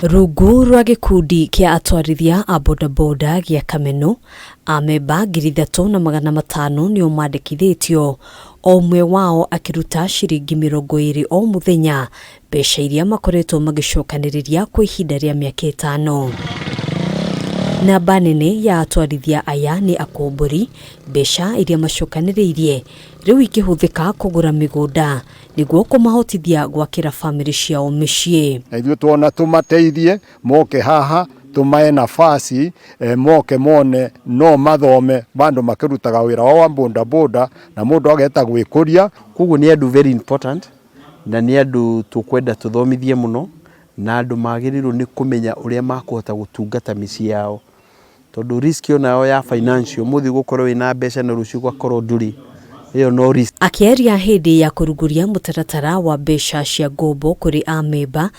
Rungu rwa gĩkundi kĩa atwarithia a bodaboda gĩa Kameno, amemba 3500 nĩo mandĩkithĩtio, o ũmwe wao akĩruta ciringi 20 o mũthenya, mbeca iria makoretwo magĩcokanĩrĩria kwa ihinda rĩa mĩaka 5. Namba nene ya atwarithia aya nĩ akombori, mbeca iria macokanĩrĩirie rĩu ikĩhũthĩka kũgũra mĩgũnda nĩguo kũmahotithia gwakĩra bamĩrĩ ciao mĩciĩ. Na ithuĩ tuona tũmateithie moke haha tũmae nafasi moke mone no mathome bado makĩrutaga wĩra wao wa bodaboda na mũndũ ageta gwĩkũria. Koguo nĩ andũ very important na nĩ andũ tũkwenda tũthomithie mũno na andũ magĩrĩirwo nĩ kũmenya ũrĩa makũhota gũtungata mĩciĩ yao, tondũ risk onayo ya financial, ũmũthĩ ũgũkorwo wĩna mbeca na rũciũ ũgakorwo ndũrĩ, ĩyo no risk. Akĩaria hĩndĩ ya kũrugũria mũtaratara wa mbeca cia ngombo kũrĩ amemba,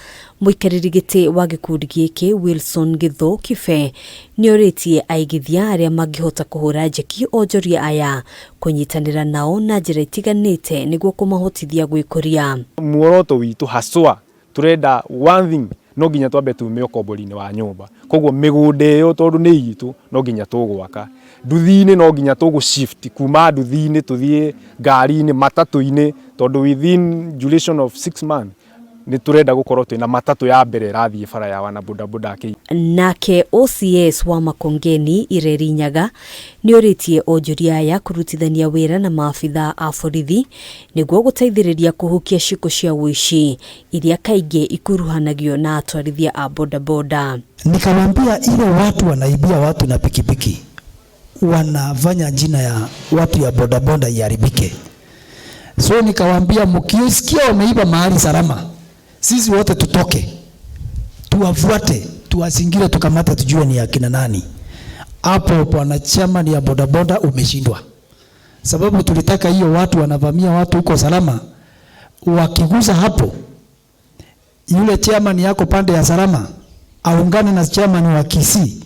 mũikarĩri gĩtĩ wa gĩkundi gĩkĩ Wilson Githu Kibe nĩorĩtie aigithia arĩa mangĩhota kũhũra njeki onjoria aya kũnyitanĩra nao na njĩra itiganĩte nĩguo kũmahotithia gwĩkũria. Muoroto witũ haswa turenda one thing, no nginya twambe tume ũkombori-inĩ wa nyũmba, koguo mĩgũnda ĩyo tondũ nĩ itũ no nginya tũgwaka nduthi-inĩ, no nginya tũgũ shift kuma nduthi-inĩ tũthiĩ ngari-inĩ, matatũ-inĩ, tondũ within duration of 6 months nĩ tũrenda gũkorwo twĩna matatũ ya mbere ĩrathiĩ bara ya wana bodaboda akĩ. Nake OCS wa Makongeni Ireri Nyaga nĩorĩtie onjoria aya kũrutithania wĩra na maabitha a borithi nĩguo gũteithĩrĩria kũhukia ciĩko cia ũici iria kaingĩ ikuruhanagio na atwarithia a bodaboda. Nikawaambia ile watu wanaibia watu na pikipiki wanafanya jina ya watu ya bodaboda iharibike. So nikawaambia mkisikia wameiba mahali salama, sisi wote tutoke tuwafuate, tuwazingire, tukamate, tujue ni akina nani. Hapo bwana chairman ya bodaboda umeshindwa, sababu tulitaka hiyo watu wanavamia watu huko salama, wakigusa hapo, yule chairman yako pande ya salama aungane na chairman wa Kisii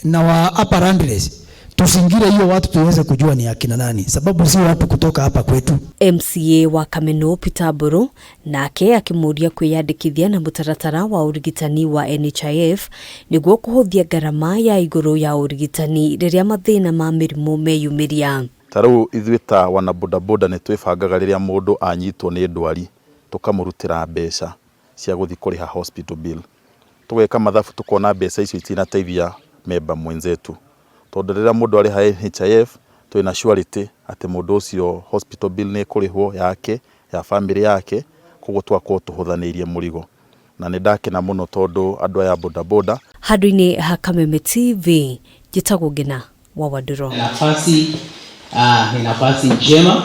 na wa Upper Landless, tusingire hiyo watu tuweze kujua ni akina nani, sababu si watu kutoka hapa kwetu. MCA wa Kameno Peter Mburu nake akĩmũria kwĩyandĩkithia na mũtaratara wa ũrigitani wa NHIF nĩguo kũhũthia ngarama ya igũrũ ya ũrigitani rĩrĩa mathĩna ma mĩrimũ meyumĩria. Ta rĩu ithuĩ ta wana bodaboda nĩ twĩbangaga rĩrĩa mũndũ anyitwo nĩ ndwari tũkamũrutĩra mbeca cia gũthiĩ kũrĩha hospital bill, tũgeka mathabu tukona mbeca icio itinateithia memba mwenzetu, tondũ rĩrĩa mũndũ arĩha NHIF twĩna surety atĩ mũndũ ũcio hospital bill nĩ ĩkũrĩhwo yake ya family yake, koguo tũgakorwo tũhũthanĩirie mũrigo, na nĩ ndakena mũno tondũ andũ aya bodaboda. Handũ-inĩ ha Kameme TV, njĩtagwo Ngina wa Wandũro. Nafasi ni nafasi njema.